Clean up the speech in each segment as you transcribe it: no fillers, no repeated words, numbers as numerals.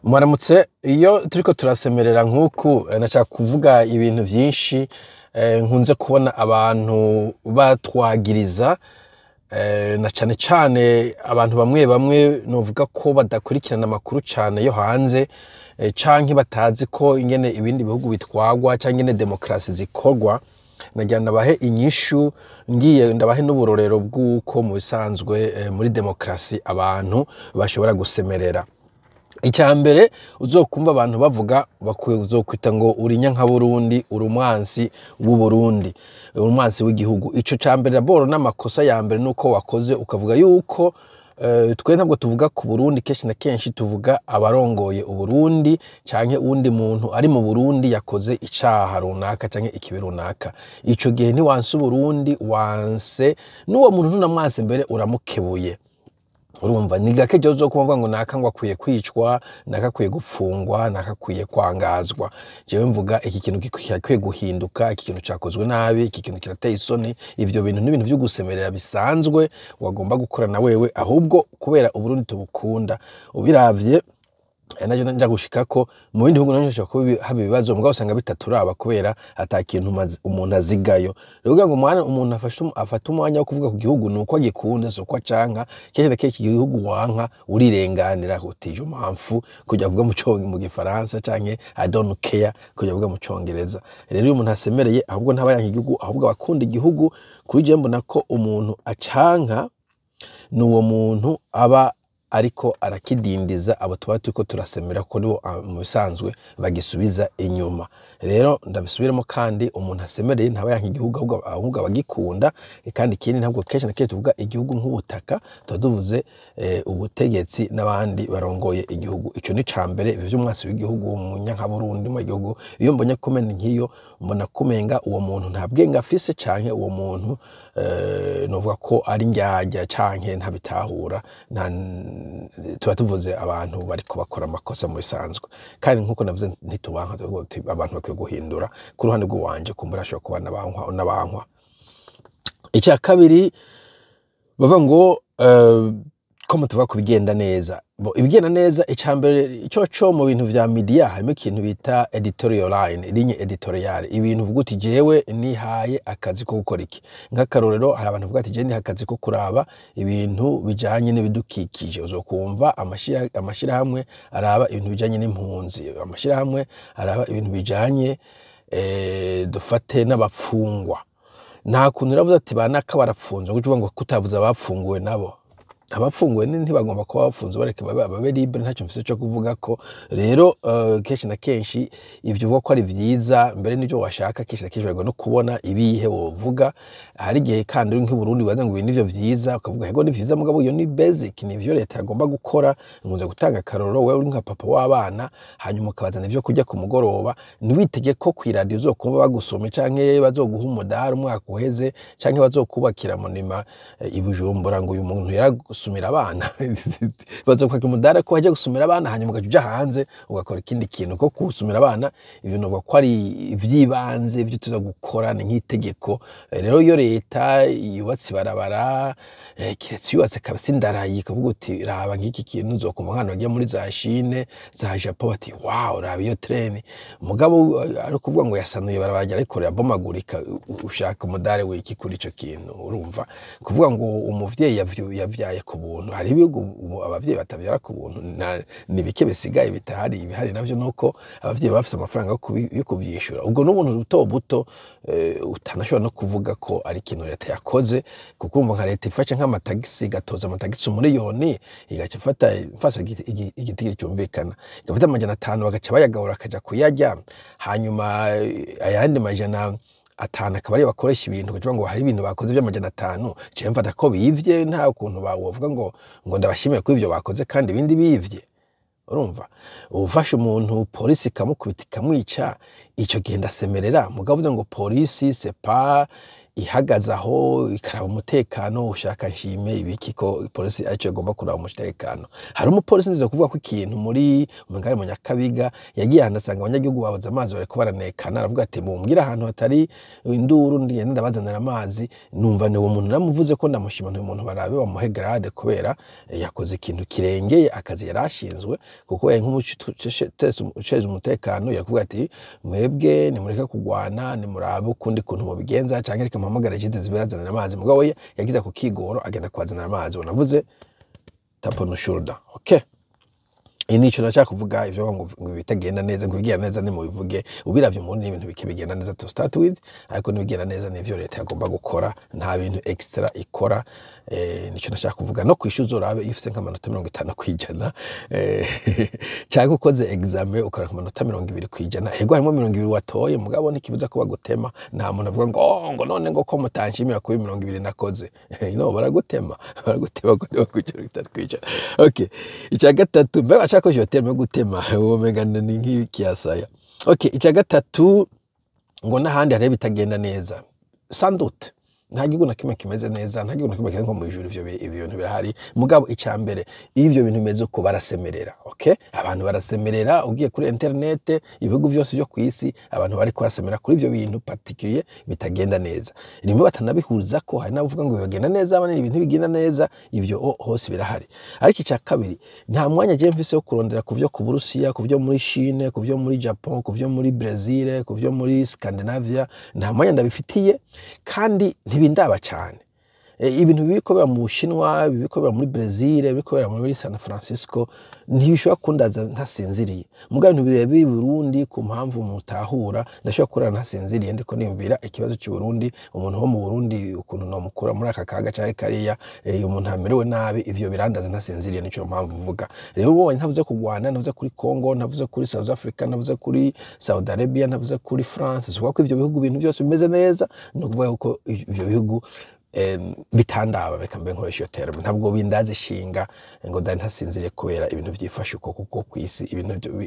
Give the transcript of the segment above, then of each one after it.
Mwaramutse. Iyo turiko turasemerera nk'uku, nashaka kuvuga ibintu vyinshi nkunze kubona abantu batwagiriza, na cane cane abantu bamwe bamwe novuga ko badakurikirana amakuru cane yo hanze, canke batazi ko ingene ibindi bihugu bitwagwa canke ingene demokarasi zikorwa. Nagira ndabahe inyishu, ngiye ndabahe n'uburorero bw'uko mu bisanzwe muri demokarasi abantu bashobora gusemerera. Icya mbere uzokumva abantu bavuga, bazokwita ngo uri nyankaburundi, uri umwansi w'Uburundi, uri umwansi w'igihugu. Ico ca mbere d'abord n'amakosa ya mbere nuko wakoze ukavuga yuko twe ntabwo tuvuga ku Burundi. Kenshi na kenshi tuvuga abarongoye Uburundi canke uwundi muntu ari mu Burundi yakoze icaha runaka canke ikibi runaka. Ico gihe ntiwanse Uburundi, wanse n'uwo muntu, ntunamwanse, mbere uramukebuye. Urumva ni gake je uzokumva ngo naka ngo akwiye kwicwa, naka akwiye gupfungwa, naka akwiye kwangazwa. Jewe mvuga iki kintu kirakwiye guhinduka, iki kintu cakozwe nabi, iki kintu kirateye isoni. Ivyo bintu n'ibintu vyo gusemerera bisanzwe wagomba gukora na wewe, ahubwo kubera Uburundi tubukunda. Ubiravye najo nja gushikako, mu bindi bihugu navyo hashobora kuba haba ibibazo, mugabo usanga bitaturaba kubera ata kintu umuntu azigayo. Rero kugira ngo umuntu afate umwanya wo kuvuga ku gihugu nuko agikunda, si uko acanka. Kenshi na kenshi igihugu wanka urirenganira uti "Je m'en fous", kugira avuga mu gifaransa, canke "I don't care", kugira avuga mu congereza. Rero iyo umuntu asemereye, ahubwo ntaba yanka igihugu, ahubwo aba akunda igihugu. Kuri jewe mbona ko umuntu acanka ni uwo muntu aba ariko arakidindiza. Abo tuba turiko turasemera ko nibo mu bisanzwe bagisubiza inyuma. Rero ndabisubiremo kandi, umuntu asemereye ntaba yanka igihugu, ahubwo aba agikunda. Kandi ikindi, ntabwo kenshi na kenshi tuvuga igihugu nk'ubutaka, tuba tuvuze ubutegetsi n'abandi barongoye igihugu. Ico ni ca mbere. Ivyo vy'umwasi w'igihugu, umunyankaburundi mu gihugu, iyo mbonye comment nk'iyo, mbona kumenga uwo muntu nta bwenge afise, canke uwo muntu novuga ko ari ndyarya canke ntabitahura. Tuba tuvuze abantu bariko bakora amakosa mu bisanzwe. Kandi nkuko navuze, ntitubanka, tuvuga tuti abantu bakwiye guhindura. Ku ruhande rw'iwanje, kumbura ashobora kuba n'abankwa. Icya kabiri, bavuga ngo ko mutuvuga ku bigenda neza. Bo ibigenda neza, icya mbere ico co mu bintu vya media harimo ikintu bita editorial line, ligne éditoriale, ibintu uvuga uti jewe nihaye akazi ko gukora iki. Nk'akarorero, hari abantu bavuga ati jewe nihaye akazi ko kuraba ibintu bijanye n'ibidukikije. Uzokumva amashirahamwe araba ibintu bijanye n'impunzi, amashirahamwe araba ibintu bijanye dufate n'abapfungwa. Nta kuntu uravuze ati banaka barapfunzwe ngo uvuga ngo kutavuze abapfunguwe nabo. Abapfunguwe ntibagomba kuba bapfunzwe, bareke babe libre, ntacyo mfise cyo kuvuga ko. Rero kenshi na kenshi ivyo uvuga ko ari vyiza mbere n'ivyo washaka, kenshi na kenshi bagomba no kubona ibihe wovuga. Hari igihe kandi uri nk'i Burundi baza ngo ibi nivyo vyiza, ukavuga yego ni vyiza, mugabo iyo ni basic, nivyo leta yagomba gukora. Nkunze gutanga akarorero: wewe uri nka papa w'abana, hanyuma ukabazana ivyo kurya ku mugoroba, ntiwitege ko kw'iradiyo uzokumva bagusome canke bazoguha umudari umwaka uheze canke bazokubakira monument i Bujumbura ngo uyu muntu yaragusumira abana. Bazokwaka umudari ko waje gusumira abana, hanyuma ugaca uja hanze ugakora ikindi kintu. Ko gusumira abana ivyo novuga ko ari ivy'ibanze, ivyo tuza gukora ni nk'itegeko. Rero iyo leta yubatse ibarabara, kiretse yubatse kabisa indarayi, ikavuga uti raba nk'iki kintu, uzokumva nk'ahantu bagiye muri za Chine, za Japon, bati "Wow, raba iyo train." Mugabo ari ukuvuga ngo yasanuye ibarabara ariko rirabomagurika, ushaka umudari w'iki kuri ico kintu? Urumva, kuvuga ngo umuvyeyi yavyaye ku buntu, hari ibihugu ubu abavyeyi batavyara ku buntu, ni bike bisigaye bitahari. Ibihari navyo nuko abavyeyi bafise amafaranga yo kuvyishura. Ubwo n'ubuntu buto buto utanashobora no kuvuga ko ari ikintu leta yakoze, kuko urumva nka leta ifashe nk'amatagisi, igatoza amatagisi umuriyoni, igaca ifata ifashe igitigiri cyumvikana, igafata 500 bagaca bayagabura bakaja kuyarya, hanyuma ayandi 500 akaba ariyo bakoresha ibintu, kugira ngo hari ibintu bakoze vy'amajana 5. Jewe mfata ko bivye. Nta kuntu wovuga ngo ndabashimiye kuri ivyo bakoze kandi ibindi bivye. Urumva, ufashe umuntu polisi ikamukubita ikamwica, ico gihe ndasemerera. Mugabo uvuze ngo polisi, c'est pas Ihagaze aho ikaraba umutekano. Ushaka nshime ibiki ko polisi arico igomba kuraba umutekano? Hari umupolisi nziza kuvuga ko ikintu muri umugari mu Nyakabiga yagiye ahantu asanga abanyagihugu babuze amazi, bariko baranekana, aravuga ati: "Mumbwire ahantu hatari induru, ngende ndabazanira amazi." Numva ni uwo muntu namuvuze ko ndamushima, uyu muntu barabe bamuhe grade kubera yakoze ikintu kirengeye akazi yari ashinzwe, kuko yari nk'umuceza umutekano. Yakuvuga ati: "Mwebwe nimureke kugwana, nimurabe ukundi kuntu mubigenza, canke reka mpamagare jize zibazanira amazi." Mugabo we yagize ku kigoro agenda kubazanira amazi. Unavuze tap on shoulder, okay. Iyi nico nashaka kuvuga. Ivyo ngo bitagenda neza, ngo bigenda neza nimubivuge. Ubiravye mu ibintu bike bigenda neza to start with, ariko nibigenda neza nivyo leta yagomba gukora, nta bintu extra ikora. Nico nashaka kuvuga. No kwishuri uzorabe iyo ufise nk'amanota 50%, canke ukoze examen ukaronka amanota 20%, ego harimo 20 watoye, mugabo ntikibuza ko bagutema. Nta muntu avuga ngo: "Oh, ngo none ngo ko mutanshimira kuri 20 nakoze." No baragutema, baragutema ko niba kuri 50%. Okay, icya gatatu, mbega bashaka ko iyo terme yo gutema, uwo menga ni nk'ikiyasaya. Okay, icya gatatu, ngo n'ahandi hariho bitagenda neza. Sans doute nta gihugu na kimwe kimeze neza, nta gihugu na kimwe kimeze nko mu ijuru. Ivyo bintu birahari. Mugabo icya mbere, iyo ivyo bintu bimeze uko, barasemerera. Okay, abantu barasemerera. Ugiye kuri internet, ibihugu vyose vyo kw'isi, abantu bari barasemera kuri ivyo bintu particulier bitagenda neza. Rimwe batanabihuza ko hari n'abavuga ngo bibagenda neza, abandi ibintu bigenda neza. Ivyo hose birahari. Ariko icya kabiri, nta mwanya je mfise wo kurondera ku vyo ku Burusiya, ku vyo muri Chine, ku vyo muri Japon, ku vyo muri Brazil, ku vyo muri Scandinavia. Nta mwanya ndabifitiye kandi ntibindaba cyane. Ibintu biriko biba mu Bushinwa, biriko biba muri Brazil, biriko biba muri San Francisco, ntibishobora kundaza ntasinziriye. Mugabo ibintu biba biri i Burundi, ku mpamvu mutahura, ndashobora kurara ntasinziriye ndiko niyumvira ikibazo cy'u Burundi, umuntu wo mu Burundi ukuntu nomukura muri aka kaga canke kariya, umuntu amerewe nabi. Ivyo birandaza ntasinziriye, nico mpamvu mvuga. Rero ubonye ntavuze ku Rwanda, ntavuze kuri Congo, ntavuze kuri South Africa, ntavuze kuri Saudi Arabia, ntavuze kuri France, si ukuvuga ko ivyo bihugu ibintu byose bimeze neza, ni ukuvuga ko ivyo bihugu bitandaba. Reka mbe nkoresha iyo terme, ntabwo bindaza ishinga ngo ndari ntasinziriye kubera ibintu vyifashe uko, kuko kw'isi ibintu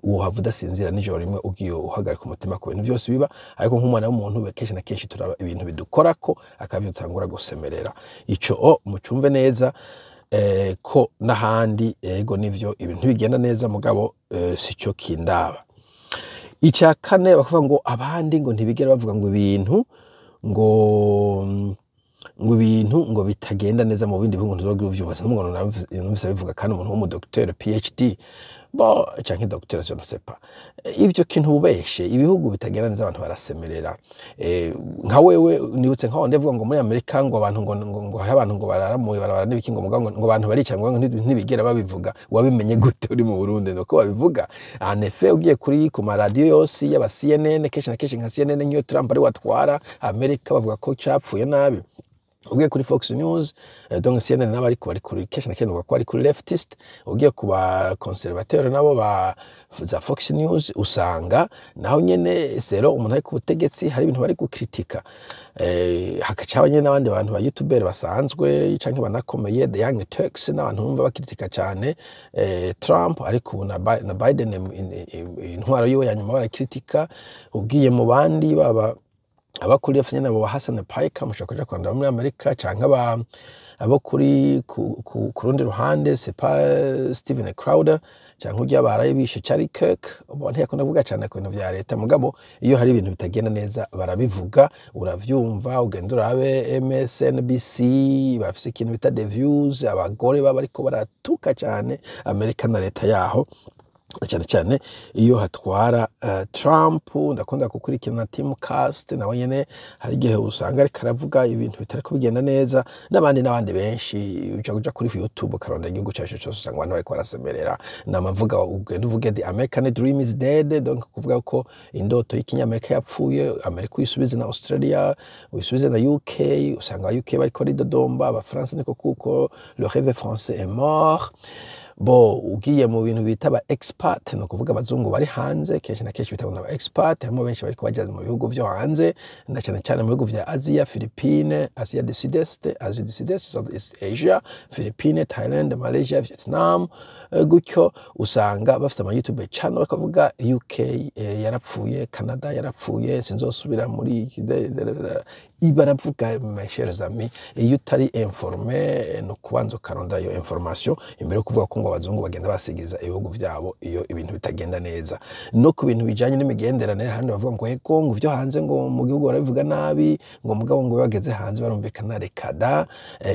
wohava udasinzira nijoro rimwe ugiye uhagarika umutima ku bintu vyose biba. Ariko nk'umwana w'umuntu, kenshi na kenshi turaba ibintu bidukorako akabyo dutangura gusemerera. Ico mucumve neza, ko n'ahandi ego nivyo ibintu bigenda neza, mugabo sico kindaba. Icya kane, bakavuga ngo abandi ngo ntibigera bavuga ngo ibintu ngo bitagenda neza mu bindi bihugu, ntuzogira uvyumva. Sinumva numvise bivuga kandi umuntu w'umudocteur PhD, bon, canke docteur, je ne sais pas. Ivyo kintu ubeshe, ibihugu bitagenda neza abantu barasemerera. Nka wewe nibutse nka wandi avuga ngo muri Amerika ngo abantu ngo hari abantu ngo barara mu ibarabara n'ibiki, ngo mugabo ngo abantu barica, ngo ntibigera babivuga. Wabimenye gute uri mu Burundi nuko babivuga? En effet, ugiye kuri ku maradiyo yose y'aba CNN, kenshi na kenshi nka CNN nk'iyo Trump ari watwara Amerika, bavuga ko capfuye nabi. Ugiye kuri Fox News, donc CNN nabo ariko bari kuri, kenshi na kenshi bavuga ko bari kuri leftist. Ugiye ku ba conservateur nabo ba za Fox News, usanga naho nyene zero umuntu ari ku butegetsi hari ibintu bari gukritika. Hakaca haba nyene n'abandi bantu ba youtuber basanzwe canke banakomeye, The Young Turks, n'abantu bumva bakritika cane Trump, ariko ubu na Biden intwaro yiwe ya nyuma barakritika. Ugiye mu bandi, baba abakuri nyene abo ba Hassan Piker, mushobora kuja kurondera muri Amerika, canke abo kuri ku rundi ruhande, c'est pas Steven Crowder canke urya baraye bishe Charlie Kirk, ubu ntiyakunda kuvuga cane ku bintu vya leta. Mugabo iyo hari ibintu bitagenda neza barabivuga, uravyumva. Ugenda urabe MSNBC, bafise ikintu bita The Views, abagore baba bariko baratuka cane Amerika na leta yaho, cyane cyane iyo hatwara Trump. Ndakunda gukurikirana Timcast, nawe nyene hari igihe usanga ariko aravuga ibintu bitariko bigenda neza, n'abandi n'abandi benshi. Uja kuja kuri YouTube ukarondera igihugu cacu cose, usanga abantu bariko barasemerera. Namavuga ugenda uvuge "The American dream is dead", donc kuvuga ko indoto y'ikinyamerika yapfuye. Amerika uyisubize na Australia, uyisubize na UK, usanga UK bariko baridodomba, abafaransa niko, kuko le rêve français est mort. Bo ugiye mu bintu bita aba expat, ni ukuvuga abazungu bari hanze, kenshi na kenshi bita aba expat, harimo benshi bariko baja mu bihugu vyo hanze, na cyane cyane mu bihugu vya Asia, Philippines, Asia du Sud-Est, Asia du Sud-Est, Southeast Asia, Philippines, Thailand, Malaysia, Vietnam, gutyo usanga bafite ama YouTube channel bakavuga UK yarapfuye, Canada yarapfuye, sinzosubira muri iki. Baravuga, mes chers amis, iyo utari informé no kubanza ukarondera iyo information imbere yo kuvuga ko ngo abazungu bagenda basigiriza ibihugu vyabo iyo ibintu bitagenda neza. No ku bintu bijanye n'imigenderanire, handi bavuga ngo ego, ngo ivyo hanze, ngo mu gihugu barabivuga nabi, ngo mugabo ngo bageze hanze barumvikana. Reka da.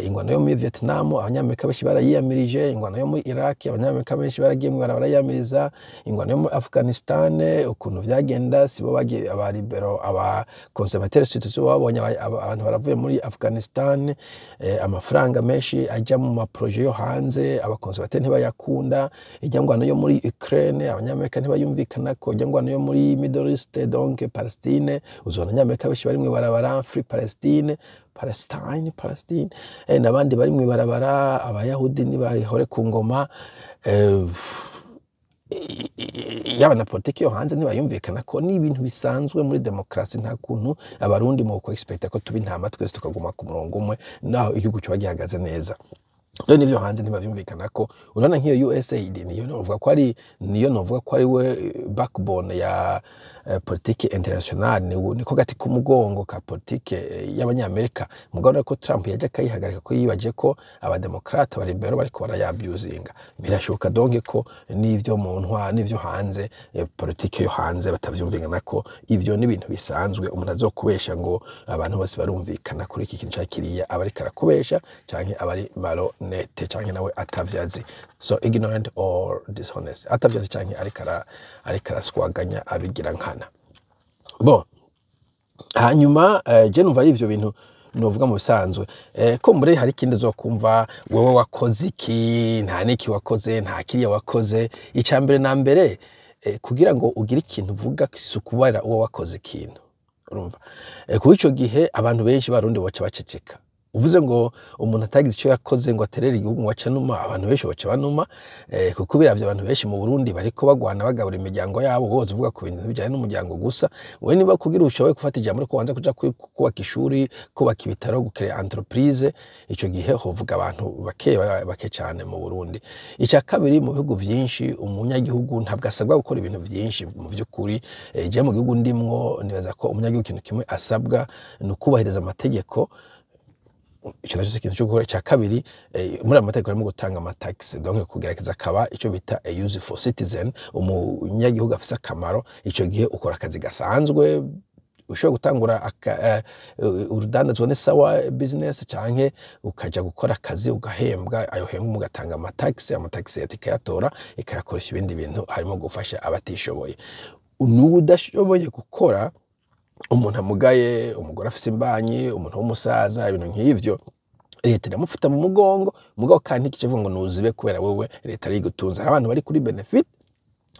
Ingwano yo muri Vietnam, abanyamerika benshi barayiyamirije. Ingwano yo muri Iraq, abanyamerika benshi baragiye mw'ibarabara barayiyamiriza. Ingwano yo muri Afghanistan, ukuntu vyagenda, sibo bagiye, aba libéraux, aba conservateurs surtout, sibo babonye abantu baravuye muri Afghanistan. Amafaranga menshi ajya mu ma projets yo hanze, aba conservateurs ntibayakunda. Ijya ngwano yo muri Ukraine, abanyamerika ntibayumvikana ko ijya ngwano yo muri Middle East, donc Palestine, uzobona abanyamerika benshi bari mw'ibarabara, "Free Palestine, Palestine, Palestine", n'abandi bari mw'ibarabara, abayahudi ntibahore ku ngoma. Yaba na politiki yo hanze ntibayumvikana ko ni ibintu bisanzwe muri demokarasi. Nta kuntu abarundi mu ku expecta ko tuba intama twese tukaguma ku murongo umwe naho igihugu kiba gihagaze neza. Rero n'ivyo hanze ntibavyumvikana ko urabona nk'iyo USAID, niyo novuga ko ari, niyo novuga ko ari we backbone ya politique internationale, niko gati k'umugongo ka politike y'abanyamerika. Mugabo ko Trump yaje akayihagarika ko yibaje ko abademokrate, aba libéraux bariko barayabusinga. Birashoboka donc ko n'ivyo mu ntwa n'ivyo hanze, politike yo hanze batavyumvikana ko. Ivyo ni ibintu bisanzwe. Umuntu azokubesha ngo abantu bose barumvikana kuri iki kintu canke kiriya, aba ariko arakubesha canke aba ari malhonnête canke nawe atavyazi, so ignorant or dishonest, atavyazi canke ariko araswaganya abigira nkana. Bon, hanyuma je numva ari ivyo bintu novuga mu bisanzwe. Ko mbere hari ikindi uzokumva: "Wewe wakoze iki? Nta niki wakoze, nta kiriya wakoze." Ica mbere na mbere, kugira ngo ugire ikintu uvuga, si ukubara uwo wakoze ikintu, urumva? Kuko ico gihe abantu benshi barundi boca baceceka. Uvuze ngo umuntu atagize icyo yakoze ngo aterere igihugu ngo ace numa, abantu benshi baca banuma, kuko biravye abantu benshi mu Burundi bariko bagwana bagabura imiryango yabo bose. Uvuga ku bintu bijanye n'umuryango gusa, we niba kugira ushoboye gufata ijambo ariko wanze kuja kubaka ishuri, kubaka ibitaro, gu créer entreprise, ico gihe hovuga abantu bake bake cyane mu Burundi. Icya kabiri, mu bihugu vyinshi umunyagihugu ntabwo asabwa gukora ibintu vyinshi mu vy'ukuri. Je mu gihugu ndimwo nibaza ko umunyagihugu ikintu kimwe asabwa ni ukubahiriza amategeko. Icyo nacyo si ikintu cyo gukora. Icya kabiri, muri ayo mategeko harimo gutanga ama taxes, donc kugerageza akaba icyo bita a useful citizen, umunyagihugu afise akamaro. Icyo gihe ukora akazi gasanzwe, ushobora gutangura urudandazwa ni sawa, business, canke ukaja gukora akazi ugahembwa. Ayo uhembwa mugatanga ama taxes, ama taxes leta ikayatora ikayakoresha ibindi bintu, harimo gufasha abatishoboye. N'ubu udashoboye gukora, umuntu amugaye, umugore afise imbanyi, umuntu w'umusaza, ibintu nk'ivyo, leta iramufata mu mugongo. Mugabo kandi ntikivuga ngo nuzibe kubera wewe leta ari igutunze. Hari abantu bari kuri benefit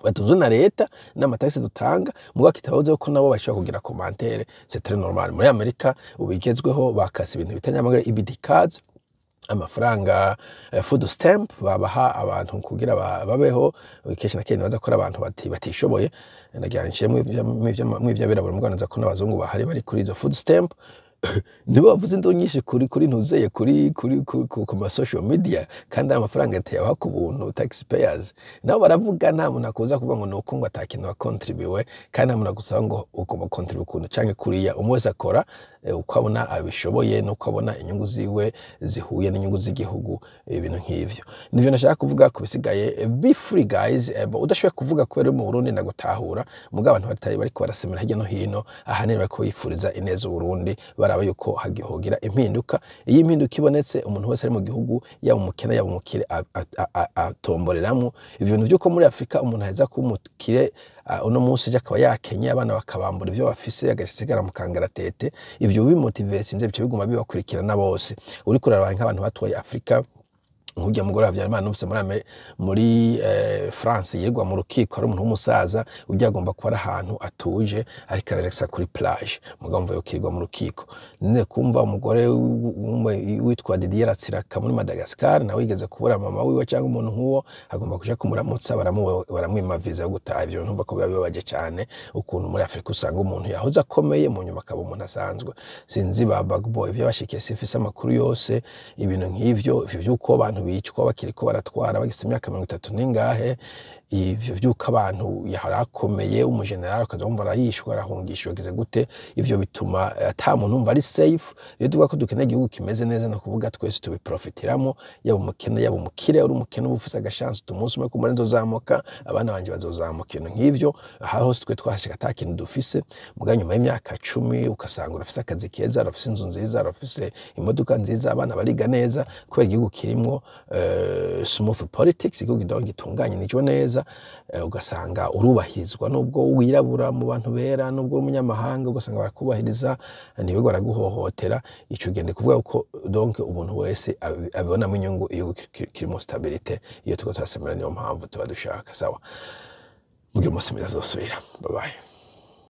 batunzwe na leta n'ama taxes dutanga, mugabo kitababuze ko nabo bashobora kugira commentaire, c'est très normal. Muri Amerika ubu igezweho bakase ibintu bita nyamagare EBT cards, amafaranga, food stamp babaha abantu kugira babeho. Kenshi na kenshi baza ko ari abantu batishoboye. Nagira nshiremo mw'ivy'abirabura, mugabo nza ko n'abazungu bahari bari kuri izo food stamp, nibo bavuze induru nyinshi kuri ntuzeye kuri ku ma social media, kandi ari amafaranga leta yabaha ku buntu, taxpayers nabo baravuga. Nta muntu akuza kuvuga ngo nuko ngo atakintu wakontribuwe, kandi nta muntu agusaba ngo ugomba kontribuwa ukuntu canke kuriya. Umwe wese akora uko abona abishoboye n'uko abona inyungu ziwe zihuye n'inyungu z'igihugu, ibintu nk'ivyo nivyo nashaka kuvuga. Ku bisigaye, be free guys. Udashoboye kuvuga kubera uri mu Burundi, ndagutahura. Mugabo abantu batari bariko barasemera hirya no hino, ahanini bariko bifuriza ineza Uburundi, baraba yuko hagihogira impinduka. Iyo impinduka ibonetse, umuntu wese ari mu gihugu, yaba umukene yaba umukire, atomboreramwo. Ivyo bintu vy'uko muri Afurika umuntu aheza kuba umukire uno munsi, ejo akaba yakenye, abana bakabambura ivyo bafise, agasigara mu kangaratete, ivyo bimotivesinze bica biguma bibakurikirana bose. Uriko uraraba nk'abantu batwaye Afurika, nk'urya mugore wa Habyarimana numvise muri France yirirwa mu rukiko, ari umuntu w'umusaza ujya agomba kuba ari ahantu atuje ariko araresa kuri plage, mugabo mva yokirirwa mu rukiko. None kumva umugore witwa Didier Ratsiraka muri Madagascar, nawe yigeze kubura mama wiwe cyangwa umuntu nk'uwo, agomba kuja kumuramutsa, baramwima visa yo gutaha. Ivyo ntumva ko biba bibabaje cyane, ukuntu muri Afurika usanga umuntu yahoze akomeye, mu nyuma akaba umuntu asanzwe. Sinzi ba Gbagbo ivyo bashikiye, sifise amakuru yose. Ibintu nk'ivyo, ivyo vy'uko abantu bicwa bakiriko baratwara bagifite imyaka 30 n'ingahe. Ivyo vy'uko abantu yaharakomeye, umujenerali ukaza wumva arayishwe, arahungishwa, agize gute, ivyo bituma ata muntu umva ari safe. Rero tuvuga ko dukeneye igihugu kimeze neza, no kuvuga twese tubiprofitiramo, yaba umukene, yaba umukire. Uri umukene uba ufise agashansi, umunsi umwe kumara nzozamuka, abana banje bazozamuka, ibintu nk'ivyo. Aha hose twe twahashika ata kintu dufise, muga nyuma y'imyaka 10 ugasanga urafise akazi keza, urafise inzu nziza, urafise imodoka nziza, abana bariga neza, kubera igihugu kirimwo smooth politics, igihugu donc gitunganyirijwe neza. Ugasanga urubahirizwa nubwo wirabura mu bantu bera, nubwo uri umunyamahanga, ugasanga barakubahiriza, ntibigwa baraguhohotera. Ico gende kuvuga ko donc umuntu wese abibonamo inyungu iyo kirimo stabilité. Iyo turiko turasemera, niyo mpamvu tuba dushaka. Sawa, mugire umunsi mwiza, azosubira. Bye bye.